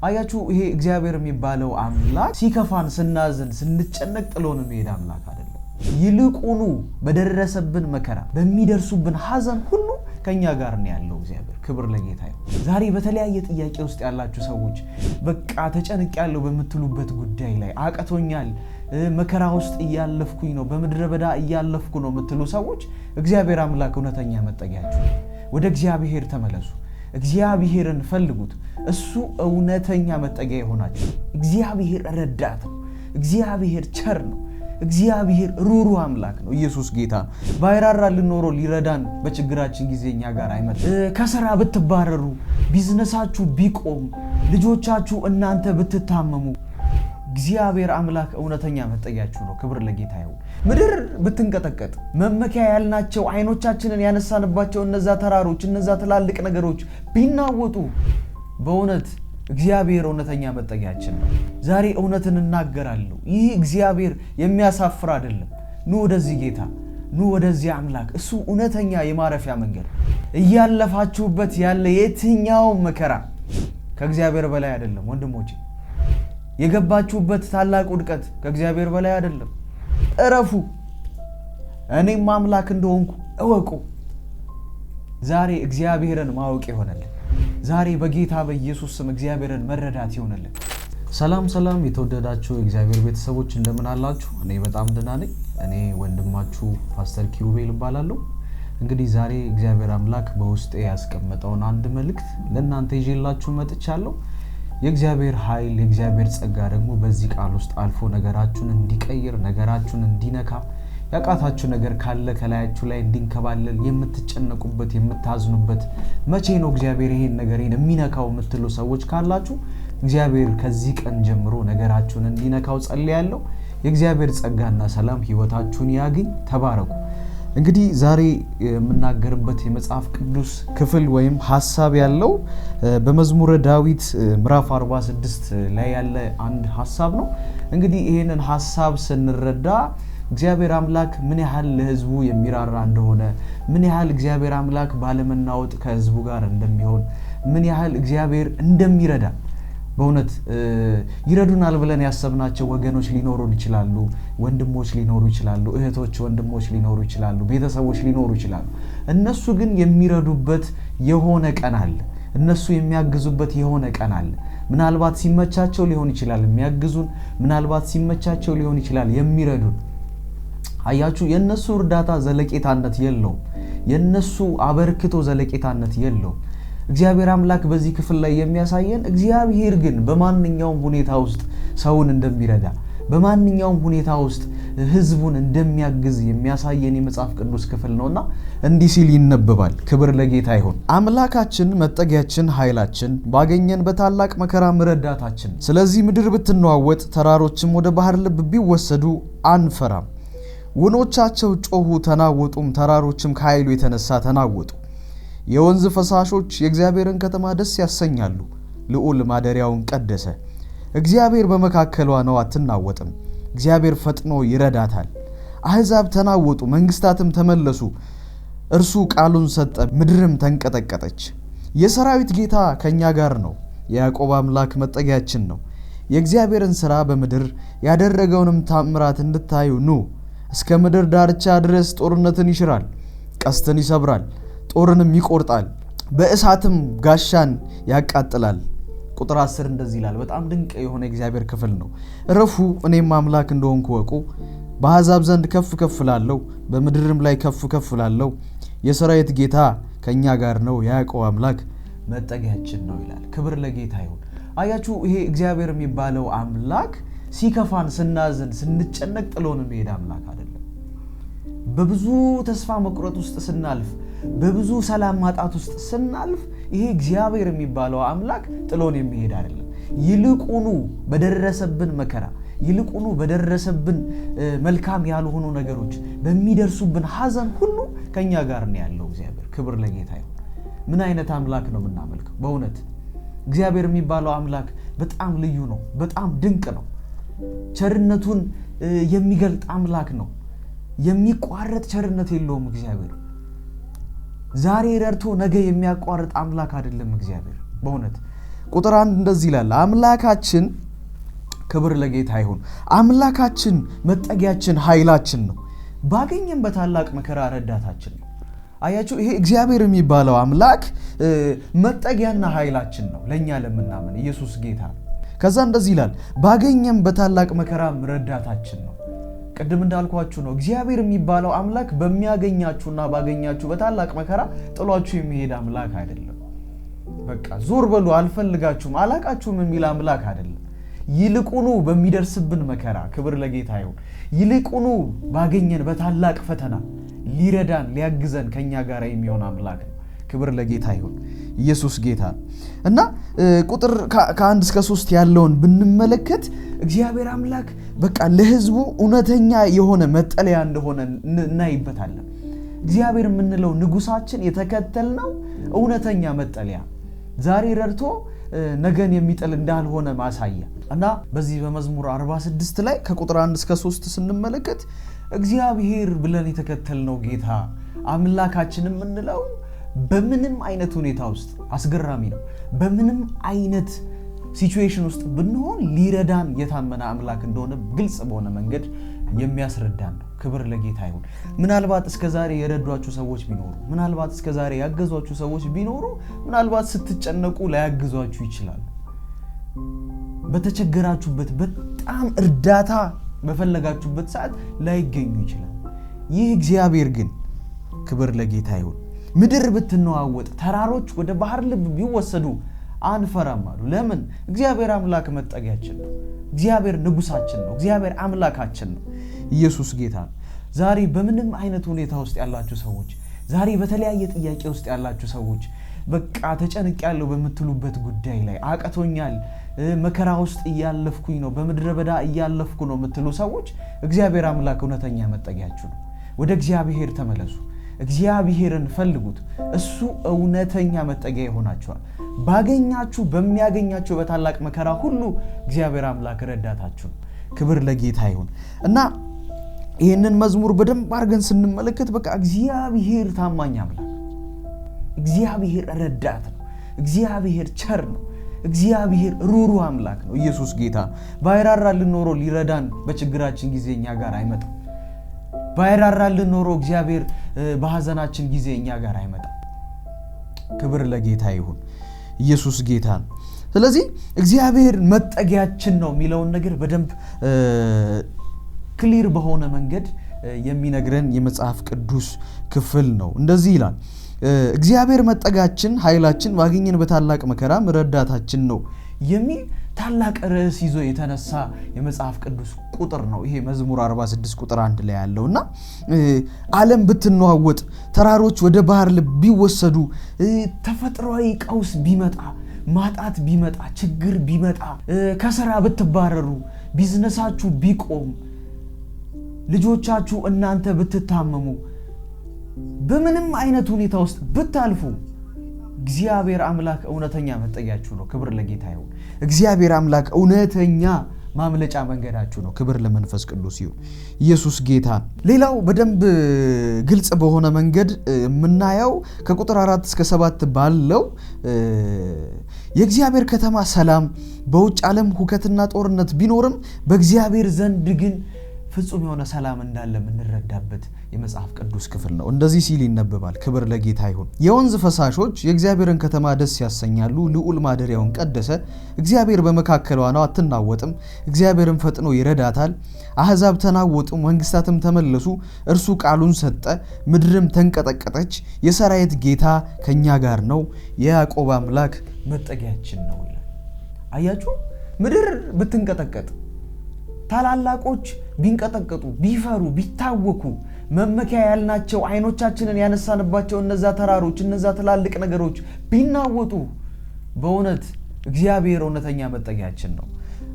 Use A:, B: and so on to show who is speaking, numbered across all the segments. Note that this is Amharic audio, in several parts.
A: አያችሁ፣ ይሄ እግዚአብሔር የሚባለው አምላክ ሲከፋን፣ ስናዝን፣ ስንጨነቅ ጥሎን የሚሄድ አምላክ አይደለም። ይልቁኑ በደረሰብን መከራ፣ በሚደርሱብን ሐዘን ሁሉ ከኛ ጋር ነው ያለው እግዚአብሔር። ክብር ለጌታ ይሁን። ዛሬ በተለያየ ጥያቄ ውስጥ ያላችሁ ሰዎች በቃ ተጨንቄያለሁ በምትሉበት ጉዳይ ላይ አቅቶኛል፣ መከራ ውስጥ እያለፍኩኝ ነው፣ በምድረ በዳ እያለፍኩ ነው የምትሉ ሰዎች እግዚአብሔር አምላክ እውነተኛ መጠጊያችሁ ነው። ወደ እግዚአብሔር ተመለሱ። እግዚአብሔርን ፈልጉት። እሱ እውነተኛ መጠጊያ ይሆናችሁ። እግዚአብሔር ረዳት ነው። እግዚአብሔር ቸር ነው። እግዚአብሔር ሩሩ አምላክ ነው። ኢየሱስ ጌታ ነው። ባይራራልን ኖሮ ሊረዳን በችግራችን ጊዜ እኛ ጋር አይመጣም። ከስራ ብትባረሩ፣ ቢዝነሳችሁ ቢቆም፣ ልጆቻችሁ እናንተ ብትታመሙ እግዚአብሔር አምላክ እውነተኛ መጠጊያችሁ ነው። ክብር ለጌታ ይሁን። ምድር ብትንቀጠቀጥ መመኪያ ያልናቸው አይኖቻችንን ያነሳንባቸው እነዛ ተራሮች፣ እነዛ ትላልቅ ነገሮች ቢናወጡ በእውነት እግዚአብሔር እውነተኛ መጠጊያችን ነው። ዛሬ እውነትን እናገራለሁ። ይህ እግዚአብሔር የሚያሳፍር አይደለም። ኑ ወደዚህ ጌታ፣ ኑ ወደዚህ አምላክ። እሱ እውነተኛ የማረፊያ መንገድ። እያለፋችሁበት ያለ የትኛውም መከራ ከእግዚአብሔር በላይ አይደለም ወንድሞቼ። የገባችሁበት ታላቅ ውድቀት ከእግዚአብሔር በላይ አይደለም። እረፉ፣ እኔም አምላክ እንደሆንኩ እወቁ። ዛሬ እግዚአብሔርን ማወቅ ይሆነልን። ዛሬ በጌታ በኢየሱስ ስም እግዚአብሔርን መረዳት ይሆነልን። ሰላም ሰላም፣ የተወደዳችሁ የእግዚአብሔር ቤተሰቦች እንደምን አላችሁ? እኔ በጣም ደህና ነኝ። እኔ ወንድማችሁ ፓስተር ኪሩቤል እባላለሁ። እንግዲህ ዛሬ እግዚአብሔር አምላክ በውስጤ ያስቀመጠውን አንድ መልእክት ለእናንተ ይዤላችሁ መጥቻለሁ። የእግዚአብሔር ኃይል የእግዚአብሔር ጸጋ ደግሞ በዚህ ቃል ውስጥ አልፎ ነገራችሁን እንዲቀይር፣ ነገራችሁን እንዲነካ፣ ያቃታችሁ ነገር ካለ ከላያችሁ ላይ እንዲንከባለል፣ የምትጨነቁበት የምታዝኑበት፣ መቼ ነው እግዚአብሔር ይሄን ነገሬን የሚነካው የምትሉ ሰዎች ካላችሁ እግዚአብሔር ከዚህ ቀን ጀምሮ ነገራችሁን እንዲነካው ጸልያለሁ። የእግዚአብሔር ጸጋና ሰላም ሕይወታችሁን ያግኝ። ተባረኩ። እንግዲህ ዛሬ የምናገርበት የመጽሐፍ ቅዱስ ክፍል ወይም ሀሳብ ያለው በመዝሙረ ዳዊት ምዕራፍ 46 ላይ ያለ አንድ ሀሳብ ነው። እንግዲህ ይህንን ሀሳብ ስንረዳ እግዚአብሔር አምላክ ምን ያህል ለሕዝቡ የሚራራ እንደሆነ፣ ምን ያህል እግዚአብሔር አምላክ ባለመናወጥ ከሕዝቡ ጋር እንደሚሆን፣ ምን ያህል እግዚአብሔር እንደሚረዳ በእውነት ይረዱናል ብለን ያሰብናቸው ወገኖች ሊኖሩን ይችላሉ። ወንድሞች ሊኖሩ ይችላሉ። እህቶች፣ ወንድሞች ሊኖሩ ይችላሉ። ቤተሰቦች ሊኖሩ ይችላሉ። እነሱ ግን የሚረዱበት የሆነ ቀን አለ። እነሱ የሚያግዙበት የሆነ ቀን አለ። ምናልባት ሲመቻቸው ሊሆን ይችላል የሚያግዙን፣ ምናልባት ሲመቻቸው ሊሆን ይችላል የሚረዱን። አያችሁ፣ የእነሱ እርዳታ ዘለቄታነት የለውም። የእነሱ አበርክቶ ዘለቄታነት የለውም። እግዚአብሔር አምላክ በዚህ ክፍል ላይ የሚያሳየን እግዚአብሔር ግን በማንኛውም ሁኔታ ውስጥ ሰውን እንደሚረዳ፣ በማንኛውም ሁኔታ ውስጥ ሕዝቡን እንደሚያግዝ የሚያሳየን የመጽሐፍ ቅዱስ ክፍል ነውና እንዲህ ሲል ይነበባል። ክብር ለጌታ ይሁን። አምላካችን መጠጊያችን፣ ኃይላችን፣ ባገኘን በታላቅ መከራ ረዳታችን። ስለዚህ ምድር ብትነዋወጥ፣ ተራሮችም ወደ ባህር ልብ ቢወሰዱ አንፈራም። ውኖቻቸው ጮኹ ተናወጡም፣ ተራሮችም ከኃይሉ የተነሳ ተናወጡ። የወንዝ ፈሳሾች የእግዚአብሔርን ከተማ ደስ ያሰኛሉ። ልዑል ማደሪያውን ቀደሰ። እግዚአብሔር በመካከሏ ነው፣ አትናወጥም። እግዚአብሔር ፈጥኖ ይረዳታል። አሕዛብ ተናወጡ፣ መንግሥታትም ተመለሱ። እርሱ ቃሉን ሰጠ፣ ምድርም ተንቀጠቀጠች። የሰራዊት ጌታ ከእኛ ጋር ነው፣ የያዕቆብ አምላክ መጠጊያችን ነው። የእግዚአብሔርን ሥራ በምድር ያደረገውንም ታምራት እንድታዩ ኑ። እስከ ምድር ዳርቻ ድረስ ጦርነትን ይሽራል፣ ቀስትን ይሰብራል፣ ጦርንም ይቆርጣል፣ በእሳትም ጋሻን ያቃጥላል። ቁጥር 10 እንደዚህ ይላል። በጣም ድንቅ የሆነ የእግዚአብሔር ክፍል ነው። እረፉ፣ እኔም አምላክ እንደሆንኩ እወቁ። በአሕዛብ ዘንድ ከፍ ከፍ እላለሁ፣ በምድርም ላይ ከፍ ከፍ እላለሁ። የሰራዊት ጌታ ከእኛ ጋር ነው፣ የያዕቆብ አምላክ መጠጊያችን ነው ይላል። ክብር ለጌታ ይሁን። አያችሁ፣ ይሄ እግዚአብሔር የሚባለው አምላክ ሲከፋን፣ ስናዝን፣ ስንጨነቅ ጥሎን የሚሄድ አምላክ አይደለም። በብዙ ተስፋ መቁረጥ ውስጥ ስናልፍ፣ በብዙ ሰላም ማጣት ውስጥ ስናልፍ ይሄ እግዚአብሔር የሚባለው አምላክ ጥሎን የሚሄድ አይደለም። ይልቁኑ በደረሰብን መከራ፣ ይልቁኑ በደረሰብን መልካም ያልሆኑ ነገሮች፣ በሚደርሱብን ሐዘን ሁሉ ከኛ ጋር ነው ያለው እግዚአብሔር። ክብር ለጌታ ይሁን። ምን አይነት አምላክ ነው የምናመልከው? በእውነት እግዚአብሔር የሚባለው አምላክ በጣም ልዩ ነው። በጣም ድንቅ ነው። ቸርነቱን የሚገልጥ አምላክ ነው። የሚቋረጥ ቸርነት የለውም እግዚአብሔር። ዛሬ ረድቶ ነገ የሚያቋርጥ አምላክ አይደለም እግዚአብሔር። በእውነት ቁጥር 1 እንደዚህ ይላል፣ አምላካችን ክብር ለጌታ ይሁን፣ አምላካችን መጠጊያችን ኃይላችን ነው፣ ባገኘን በታላቅ መከራ ረዳታችን ነው። አያችሁ፣ ይሄ እግዚአብሔር የሚባለው አምላክ መጠጊያና ኃይላችን ነው ለኛ ለምናምን። ኢየሱስ ጌታ ነው። ከዛ እንደዚህ ይላል፣ ባገኘን በታላቅ መከራም ረዳታችን ነው። ቅድም እንዳልኳችሁ ነው። እግዚአብሔር የሚባለው አምላክ በሚያገኛችሁና ባገኛችሁ በታላቅ መከራ ጥሏችሁ የሚሄድ አምላክ አይደለም። በቃ ዞር በሉ አልፈልጋችሁም፣ አላቃችሁም የሚል አምላክ አይደለም። ይልቁኑ በሚደርስብን መከራ ክብር ለጌታ ይሁን፣ ይልቁኑ ባገኘን በታላቅ ፈተና ሊረዳን ሊያግዘን ከኛ ጋር የሚሆን አምላክ ነው። ክብር ለጌታ ይሁን። ኢየሱስ ጌታ ነው። እና ቁጥር ከ1 እስከ 3 ያለውን ብንመለከት እግዚአብሔር አምላክ በቃ ለሕዝቡ እውነተኛ የሆነ መጠለያ እንደሆነ እናይበታለን። እግዚአብሔር የምንለው ንጉሳችን የተከተልነው እውነተኛ መጠለያ ዛሬ ረድቶ ነገን የሚጥል እንዳልሆነ ማሳያ እና በዚህ በመዝሙር 46 ላይ ከቁጥር 1 እስከ 3 ስንመለከት እግዚአብሔር ብለን የተከተልነው ጌታ አምላካችን የምንለው በምንም አይነት ሁኔታ ውስጥ አስገራሚ ነው። በምንም አይነት situation ውስጥ ብንሆን ሊረዳን የታመነ አምላክ እንደሆነ ግልጽ በሆነ መንገድ የሚያስረዳን ነው። ክብር ለጌታ ይሁን። ምናልባት እስከዛሬ የረዷችሁ ሰዎች ቢኖሩ፣ ምናልባት እስከዛሬ ያገዟችሁ ሰዎች ቢኖሩ፣ ምናልባት ስትጨነቁ ላያግዟችሁ ይችላሉ። በተቸገራችሁበት በጣም እርዳታ በፈለጋችሁበት ሰዓት ላይገኙ ይችላል። ይህ እግዚአብሔር ግን ክብር ለጌታ ይሁን፣ ምድር ብትነዋወጥ፣ ተራሮች ወደ ባህር ልብ ቢወሰዱ አንፈራም አሉ። ለምን? እግዚአብሔር አምላክ መጠጊያችን ነው። እግዚአብሔር ንጉሳችን ነው። እግዚአብሔር አምላካችን ነው። ኢየሱስ ጌታ ነው። ዛሬ በምንም አይነት ሁኔታ ውስጥ ያላችሁ ሰዎች፣ ዛሬ በተለያየ ጥያቄ ውስጥ ያላችሁ ሰዎች፣ በቃ ተጨንቄያለሁ በምትሉበት ጉዳይ ላይ አቅቶኛል፣ መከራ ውስጥ እያለፍኩኝ ነው፣ በምድረ በዳ እያለፍኩ ነው የምትሉ ሰዎች እግዚአብሔር አምላክ እውነተኛ መጠጊያችሁ ነው። ወደ እግዚአብሔር ተመለሱ። እግዚአብሔርን ፈልጉት። እሱ እውነተኛ መጠጊያ ይሆናችኋል። ባገኛችሁ በሚያገኛችሁ በታላቅ መከራ ሁሉ እግዚአብሔር አምላክ ረዳታችሁ ነው። ክብር ለጌታ ይሁን። እና ይህንን መዝሙር በደንብ አድርገን ስንመለከት በቃ እግዚአብሔር ታማኝ አምላክ፣ እግዚአብሔር ረዳት ነው። እግዚአብሔር ቸር ነው። እግዚአብሔር ሩሩ አምላክ ነው። ኢየሱስ ጌታ ነው። ባይራራልን ኖሮ ሊረዳን በችግራችን ጊዜ እኛ ጋር አይመጣም። ባይራራልን ኖሮ እግዚአብሔር በሐዘናችን ጊዜ እኛ ጋር አይመጣም። ክብር ለጌታ ይሁን። ኢየሱስ ጌታ ነው። ስለዚህ እግዚአብሔር መጠጊያችን ነው የሚለውን ነገር በደንብ clear በሆነ መንገድ የሚነግረን የመጽሐፍ ቅዱስ ክፍል ነው። እንደዚህ ይላል፣ እግዚአብሔር መጠጊያችን ኃይላችን፣ ባገኘን በታላቅ መከራም ረዳታችን ነው የሚል ታላቅ ርዕስ ይዞ የተነሳ የመጽሐፍ ቅዱስ ቁጥር ነው። ይሄ መዝሙር 46 ቁጥር 1 ላይ ያለውና ዓለም ብትነዋወጥ፣ ተራሮች ወደ ባህር ልብ ቢወሰዱ፣ ተፈጥሯዊ ቀውስ ቢመጣ፣ ማጣት ቢመጣ፣ ችግር ቢመጣ፣ ከስራ ብትባረሩ፣ ቢዝነሳችሁ ቢቆም፣ ልጆቻችሁ እናንተ ብትታመሙ፣ በምንም አይነት ሁኔታ ውስጥ ብታልፉ እግዚአብሔር አምላክ እውነተኛ መጠጊያችሁ ነው። ክብር ለጌታ ይሁን። እግዚአብሔር አምላክ እውነተኛ ማምለጫ መንገዳችሁ ነው። ክብር ለመንፈስ ቅዱስ ይሁን። ኢየሱስ ጌታ። ሌላው በደንብ ግልጽ በሆነ መንገድ የምናየው ከቁጥር 4 እስከ 7 ባለው የእግዚአብሔር ከተማ ሰላም፣ በውጭ ዓለም ሁከትና ጦርነት ቢኖርም በእግዚአብሔር ዘንድ ግን ፍጹም የሆነ ሰላም እንዳለ የምንረዳበት የመጽሐፍ ቅዱስ ክፍል ነው። እንደዚህ ሲል ይነበባል። ክብር ለጌታ ይሁን። የወንዝ ፈሳሾች የእግዚአብሔርን ከተማ ደስ ያሰኛሉ። ልዑል ማደሪያውን ቀደሰ። እግዚአብሔር በመካከሏ ነው፣ አትናወጥም። እግዚአብሔርን ፈጥኖ ይረዳታል። አሕዛብ ተናወጡ፣ መንግስታትም ተመለሱ። እርሱ ቃሉን ሰጠ፣ ምድርም ተንቀጠቀጠች። የሰራዊት ጌታ ከኛ ጋር ነው፣ የያዕቆብ አምላክ መጠጊያችን ነው ይላል። አያችሁ፣ ምድር ብትንቀጠቀጥ፣ ታላላቆች ቢንቀጠቀጡ፣ ቢፈሩ፣ ቢታወኩ፣ መመኪያ ያልናቸው አይኖቻችንን ያነሳንባቸው እነዛ ተራሮች፣ እነዛ ትላልቅ ነገሮች ቢናወጡ፣ በእውነት እግዚአብሔር እውነተኛ መጠጊያችን ነው።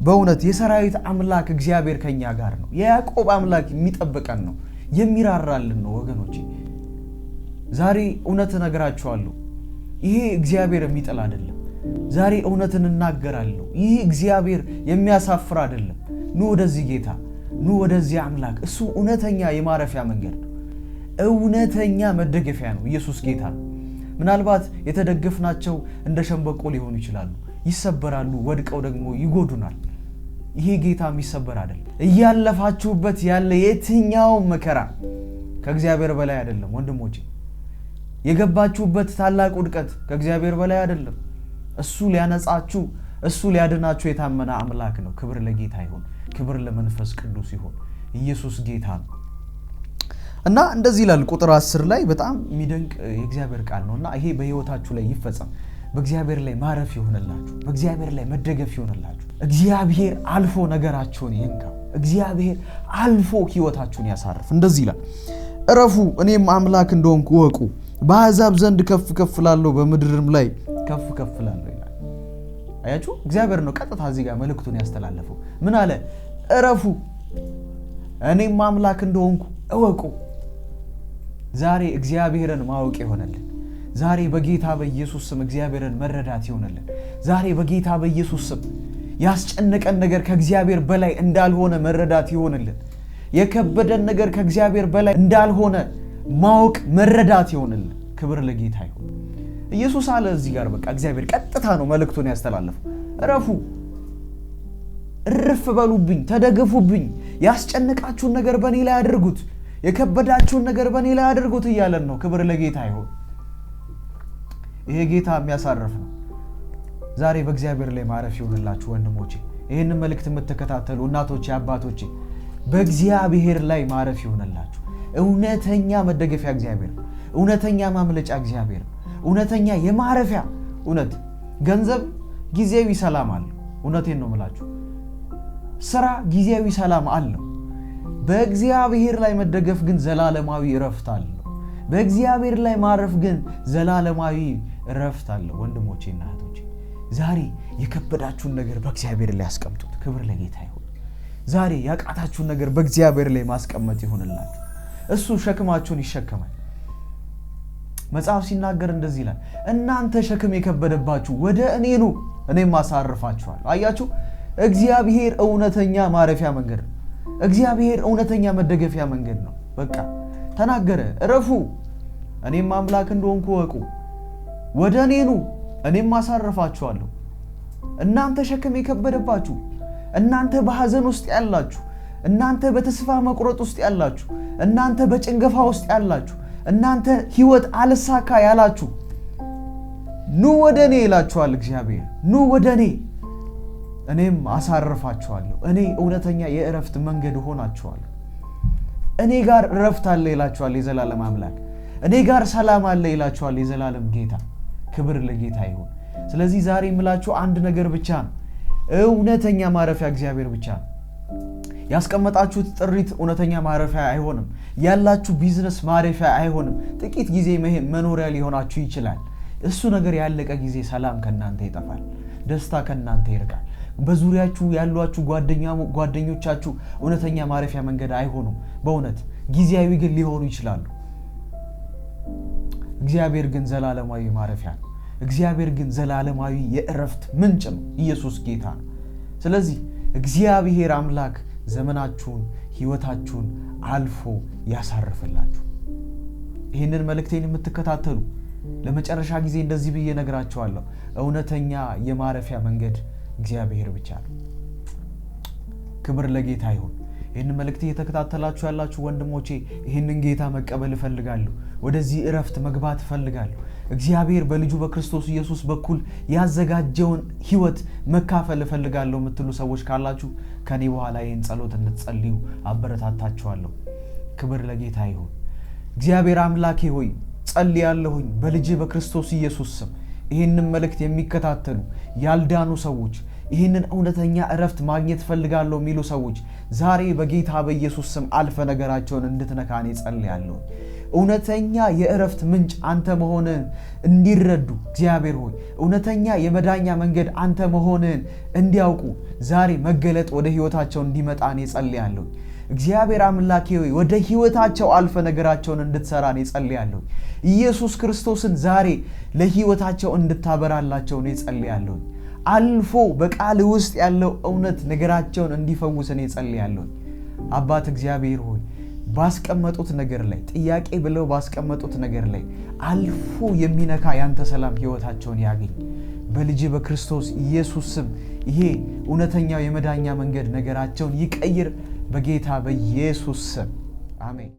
A: በእውነት የሰራዊት አምላክ እግዚአብሔር ከኛ ጋር ነው። የያዕቆብ አምላክ የሚጠብቀን ነው፣ የሚራራልን ነው። ወገኖቼ ዛሬ እውነት እነግራችኋለሁ፣ ይሄ እግዚአብሔር የሚጥል አይደለም። ዛሬ እውነትን እናገራለሁ፣ ይህ እግዚአብሔር የሚያሳፍር አይደለም። ኑ ወደዚህ ጌታ፣ ኑ ወደዚህ አምላክ። እሱ እውነተኛ የማረፊያ መንገድ ነው። እውነተኛ መደገፊያ ነው። ኢየሱስ ጌታ ነው። ምናልባት የተደገፍናቸው እንደ ሸምበቆ ሊሆኑ ይችላሉ። ይሰበራሉ፣ ወድቀው ደግሞ ይጎዱናል። ይሄ ጌታ የሚሰበር አይደለም። እያለፋችሁበት ያለ የትኛውም መከራ ከእግዚአብሔር በላይ አይደለም ወንድሞቼ። የገባችሁበት ታላቅ ውድቀት ከእግዚአብሔር በላይ አይደለም። እሱ ሊያነጻችሁ፣ እሱ ሊያድናችሁ የታመነ አምላክ ነው። ክብር ለጌታ ይሁን፣ ክብር ለመንፈስ ቅዱስ ይሁን። ኢየሱስ ጌታ ነው። እና እንደዚህ ይላል ቁጥር 10 ላይ በጣም የሚደንቅ የእግዚአብሔር ቃል ነው። እና ይሄ በሕይወታችሁ ላይ ይፈጸም። በእግዚአብሔር ላይ ማረፍ ይሆንላችሁ። በእግዚአብሔር ላይ መደገፍ ይሆንላችሁ። እግዚአብሔር አልፎ ነገራችሁን ይንካ። እግዚአብሔር አልፎ ሕይወታችሁን ያሳርፍ። እንደዚህ ይላል፣ እረፉ፣ እኔም አምላክ እንደሆንኩ እወቁ። በአሕዛብ ዘንድ ከፍ ከፍ እላለሁ፣ በምድርም ላይ ከፍ ከፍ እላለሁ ይላል። አያችሁ፣ እግዚአብሔር ነው ቀጥታ እዚህ ጋር መልእክቱን ያስተላለፈው። ምን አለ? እረፉ፣ እኔም አምላክ እንደሆንኩ እወቁ። ዛሬ እግዚአብሔርን ማወቅ ይሆነልን። ዛሬ በጌታ በኢየሱስ ስም እግዚአብሔርን መረዳት ይሆነልን። ዛሬ በጌታ በኢየሱስ ስም ያስጨነቀን ነገር ከእግዚአብሔር በላይ እንዳልሆነ መረዳት ይሆንልን። የከበደን ነገር ከእግዚአብሔር በላይ እንዳልሆነ ማወቅ መረዳት ይሆንልን። ክብር ለጌታ ይሁን። ኢየሱስ አለ እዚህ ጋር በቃ እግዚአብሔር ቀጥታ ነው መልእክቱን ያስተላለፈው። እረፉ፣ እርፍ በሉብኝ፣ ተደገፉብኝ፣ ያስጨነቃችሁን ነገር በእኔ ላይ አድርጉት፣ የከበዳችሁን ነገር በእኔ ላይ አድርጉት እያለን ነው። ክብር ለጌታ ይሁን። ይሄ ጌታ የሚያሳርፍ ነው። ዛሬ በእግዚአብሔር ላይ ማረፍ ይሁንላችሁ ወንድሞቼ። ይህንን መልእክት የምትከታተሉ እናቶቼ፣ አባቶቼ በእግዚአብሔር ላይ ማረፍ ይሁንላችሁ። እውነተኛ መደገፊያ እግዚአብሔር ነው። እውነተኛ ማምለጫ እግዚአብሔር ነው። እውነተኛ የማረፊያ እውነት። ገንዘብ ጊዜያዊ ሰላም አለው። እውነቴን ነው የምላችሁ። ስራ ጊዜያዊ ሰላም አለው። በእግዚአብሔር ላይ መደገፍ ግን ዘላለማዊ እረፍት አለው። በእግዚአብሔር ላይ ማረፍ ግን ዘላለማዊ እረፍት አለው። ወንድሞቼና እህቶቼ ዛሬ የከበዳችሁን ነገር በእግዚአብሔር ላይ አስቀምጡት። ክብር ለጌታ ይሁን። ዛሬ ያቃታችሁን ነገር በእግዚአብሔር ላይ ማስቀመጥ ይሁንላችሁ። እሱ ሸክማችሁን ይሸከማል። መጽሐፍ ሲናገር እንደዚህ ይላል፣ እናንተ ሸክም የከበደባችሁ ወደ እኔ ኑ፣ እኔም አሳርፋችኋለሁ። አያችሁ፣ እግዚአብሔር እውነተኛ ማረፊያ መንገድ ነው። እግዚአብሔር እውነተኛ መደገፊያ መንገድ ነው። በቃ ተናገረ። እረፉ፣ እኔም አምላክ እንደሆንኩ እወቁ። ወደ እኔ ኑ፣ እኔም አሳርፋችኋለሁ። እናንተ ሸክም የከበደባችሁ፣ እናንተ በሐዘን ውስጥ ያላችሁ፣ እናንተ በተስፋ መቁረጥ ውስጥ ያላችሁ፣ እናንተ በጭንገፋ ውስጥ ያላችሁ፣ እናንተ ሕይወት አልሳካ ያላችሁ ኑ ወደ እኔ ይላችኋል እግዚአብሔር። ኑ ወደ እኔ እኔም አሳርፋችኋለሁ። እኔ እውነተኛ የእረፍት መንገድ እሆናችኋለሁ። እኔ ጋር እረፍት አለ ይላችኋል የዘላለም አምላክ። እኔ ጋር ሰላም አለ ይላችኋል የዘላለም ጌታ። ክብር ለጌታ ይሁን። ስለዚህ ዛሬ የምላችሁ አንድ ነገር ብቻ ነው። እውነተኛ ማረፊያ እግዚአብሔር ብቻ ነው። ያስቀመጣችሁት ጥሪት እውነተኛ ማረፊያ አይሆንም። ያላችሁ ቢዝነስ ማረፊያ አይሆንም። ጥቂት ጊዜ መኖሪያ ሊሆናችሁ ይችላል። እሱ ነገር ያለቀ ጊዜ ሰላም ከእናንተ ይጠፋል፣ ደስታ ከእናንተ ይርቃል። በዙሪያችሁ ያሏችሁ ጓደኞቻችሁ እውነተኛ ማረፊያ መንገድ አይሆኑም። በእውነት ጊዜያዊ ግን ሊሆኑ ይችላሉ። እግዚአብሔር ግን ዘላለማዊ ማረፊያ ነው። እግዚአብሔር ግን ዘላለማዊ የእረፍት ምንጭ ነው። ኢየሱስ ጌታ ነው። ስለዚህ እግዚአብሔር አምላክ ዘመናችሁን፣ ሕይወታችሁን አልፎ ያሳርፍላችሁ። ይህንን መልእክቴን የምትከታተሉ ለመጨረሻ ጊዜ እንደዚህ ብዬ እነግራችኋለሁ። እውነተኛ የማረፊያ መንገድ እግዚአብሔር ብቻ ነው። ክብር ለጌታ ይሁን። ይህንን መልእክት እየተከታተላችሁ ያላችሁ ወንድሞቼ ይህንን ጌታ መቀበል እፈልጋለሁ፣ ወደዚህ እረፍት መግባት እፈልጋለሁ፣ እግዚአብሔር በልጁ በክርስቶስ ኢየሱስ በኩል ያዘጋጀውን ሕይወት መካፈል እፈልጋለሁ የምትሉ ሰዎች ካላችሁ ከኔ በኋላ ይህን ጸሎት እንድትጸልዩ አበረታታችኋለሁ። ክብር ለጌታ ይሁን። እግዚአብሔር አምላኬ ሆይ ጸልያለሁኝ በልጅ በክርስቶስ ኢየሱስ ስም ይህንን መልእክት የሚከታተሉ ያልዳኑ ሰዎች፣ ይህንን እውነተኛ እረፍት ማግኘት እፈልጋለሁ የሚሉ ሰዎች ዛሬ በጌታ በኢየሱስ ስም አልፈ ነገራቸውን እንድትነካ እኔ ጸልያለሁ። እውነተኛ የእረፍት ምንጭ አንተ መሆንህን እንዲረዱ እግዚአብሔር ሆይ እውነተኛ የመዳኛ መንገድ አንተ መሆንህን እንዲያውቁ ዛሬ መገለጥ ወደ ሕይወታቸው እንዲመጣ እኔ ጸልያለሁ። እግዚአብሔር አምላኬ ሆይ ወደ ሕይወታቸው አልፈ ነገራቸውን እንድትሰራ እኔ ጸልያለሁ። ኢየሱስ ክርስቶስን ዛሬ ለሕይወታቸው እንድታበራላቸው እኔ ጸልያለሁ። አልፎ በቃል ውስጥ ያለው እውነት ነገራቸውን እንዲፈውስ እኔ ጸልያለሁ። አባት እግዚአብሔር ሆይ ባስቀመጡት ነገር ላይ ጥያቄ ብለው ባስቀመጡት ነገር ላይ አልፎ የሚነካ ያንተ ሰላም ሕይወታቸውን ያገኝ። በልጅ በክርስቶስ ኢየሱስ ስም ይሄ እውነተኛው የመዳኛ መንገድ ነገራቸውን ይቀይር፣ በጌታ በኢየሱስ ስም አሜን።